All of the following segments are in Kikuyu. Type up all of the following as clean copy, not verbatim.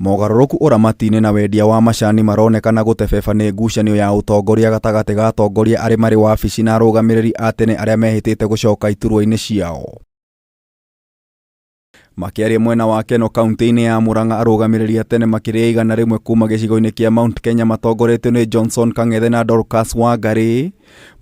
Mogarũrũku ũramati-inĩ na wendia wa macani maronekana gũtebeba nĩ ngucanio ya ũtongoria gatagatĩ ga atongoria arĩ marĩ wabici na arũgamĩrĩri a tene arĩa mehĩtĩte gũcoka iturwa-inĩ ciao. Makĩaria mwena wa Keno kaunti-inĩ ya Murang'a arũgamĩrĩri a tene makĩria 100 kuma gĩcigo-inĩ kĩa Mount Kenya matongoretio nĩ Johnson Kang'ethe na Dorcas Wangari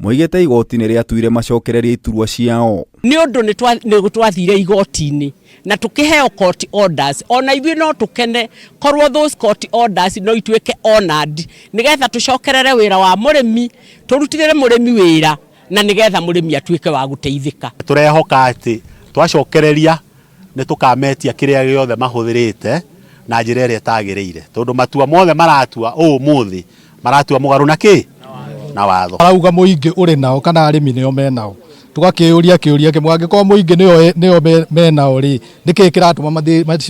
moigĩte igoti nĩ rĩatuire macokererie iturwa ciao. Nĩ ũndũ nĩ twathire igoti-inĩ na tũkĩheo court orders, ona ithuĩ no tũkene korwo those court orders no ituĩke honored nĩgetha tũcokerere wĩra wa mũrĩmi, tũrutĩre mũrĩmi wĩra na nĩgetha mũrĩmi atuĩke wa gũteithĩka. Tũrehoka atĩ twacokereria nĩ tũkametia kĩrĩa gĩothe mahũthĩrĩte na njĩra ĩrĩa ĩtagĩrĩire, tondũ matua mothe maratua ũmũthĩ maratua mũgarũ na kĩ na watho. Arauga mũingĩ ũrĩ nao kana arĩmi nĩo menao, tũgakĩũria kĩũria kĩmwe, angĩkorwo mũingĩ nĩo menao rĩ, nĩkĩĩ kĩratũma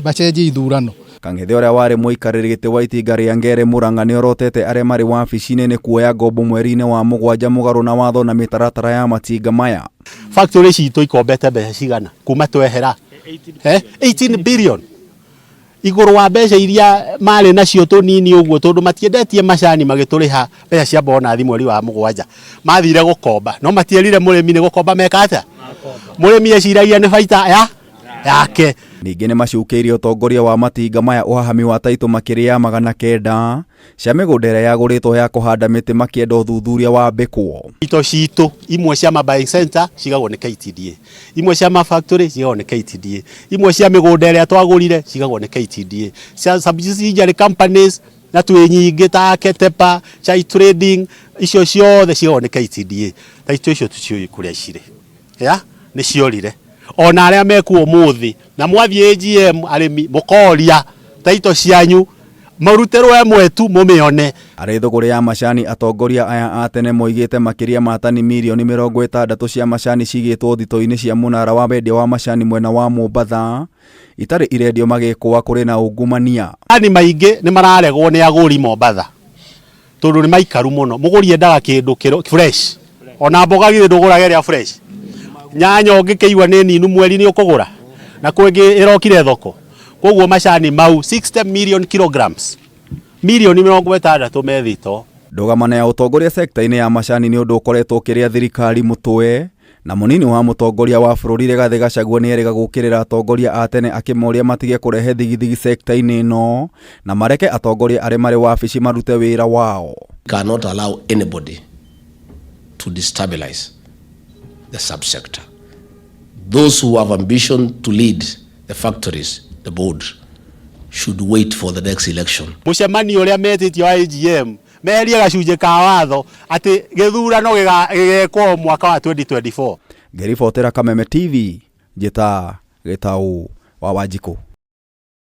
macenjie ithurano? Kang'ethe ũrĩa warĩ mũikarĩri gĩtĩ wa itinga rĩa Ngere Murang'a nĩorotete arĩa marĩ wabici-inĩ nĩ kuoya ngombo mweri-inĩ wa mũgwanja mũgarũ na watho na mĩtaratara ya matinga maya. Factory citũ ikombete mbeca cigana kuma twehera? 18 billion igũrũ wa mbeca iria marĩ nacio tũnini ũguo, tondũ matiendetie macani magĩtũrĩha mbeca cia bonathi mweri wa mũgwanja, mathire gũkomba, no matierire mũrĩmi nĩ gũkomba meka atĩa. Mũrĩmi eciragia nĩ baita ya yake. Ningĩ nĩ macukĩirie ũtongoria wa matinga maya ũhahami wa taitũ makĩria ya 900 cia mĩgũnda ĩrĩa yagũrĩtwo ya kũhanda mĩtĩ makĩenda ũthuthuria wambĩkwo. Ito citũ imwe cia ma buying center cigagwo nĩ KTDA, imwe cia ma factory cigagwo nĩ KTDA, imwe cia mĩgũnda ĩrĩa twagũrire cigagwo nĩ KTDA, cia subsidiary companies na twĩ nyingĩ ta Ketepa, Chai Trading, icio ciothe cigagwo nĩ KTDA. Taitũ icio tũtiũĩ kũrĩa cirĩ, ya nĩ ciorire. Ona arĩa mekuo ũmũthĩ na mwathiĩ AGM arĩmi mũkoria taito cianyu mũrutĩrwo ĩmwe tu mũmĩone. Arĩ thũgũrĩ ya macani atongoria aya a tene moigĩte makĩria ma tani mirioni 60 cia macani cigĩtwo thito-inĩ cia mũnara wa wendia wa macani mwena wa Mombatha itarĩ irendio magĩkũa kũrĩ na ungumania. Macani maingĩ nĩ mararegwo nĩ agũri Mombatha tondũ nĩ maikaru mũno. Mũgũri endaga kĩndũ kĩro fresh, ona mboga githĩ ndũgũraga ĩrĩa fresh. Nyanya ũngĩkĩigua nĩ ninu mweri nĩ ũkũgũra, na kwĩngĩ ĩrokire thoko. Koguo macani mau 60 million kilograms, mirioni 60 me thito. Ndũgamano ya ũtongoria sekta-inĩ ya macani nĩ ũndũ ũkoretwo ũkĩrĩa thirikari mũtwe, na mũnini wa mũtongoria wa bũrũri Rigathĩ Gachagua nĩ erĩga gũũkĩrĩra atongoria a tene akĩmoria matige kũrehe thigithigi sekta-inĩ ĩno na mareke atongoria arĩa marĩ wabici marute wĩra wao. Cannot allow anybody to destabilize the subsector. Those who have ambition to lead the factories, the board, should wait for the next election. Mũcemanio ũrĩa metĩtio wa AGM meherie gacunjĩ ka watho atĩ gĩthurano gĩgekwo mwaka wa 2024. Ngĩribotera Kameme TV, njĩta Gĩtaũ wa Wanjikũ.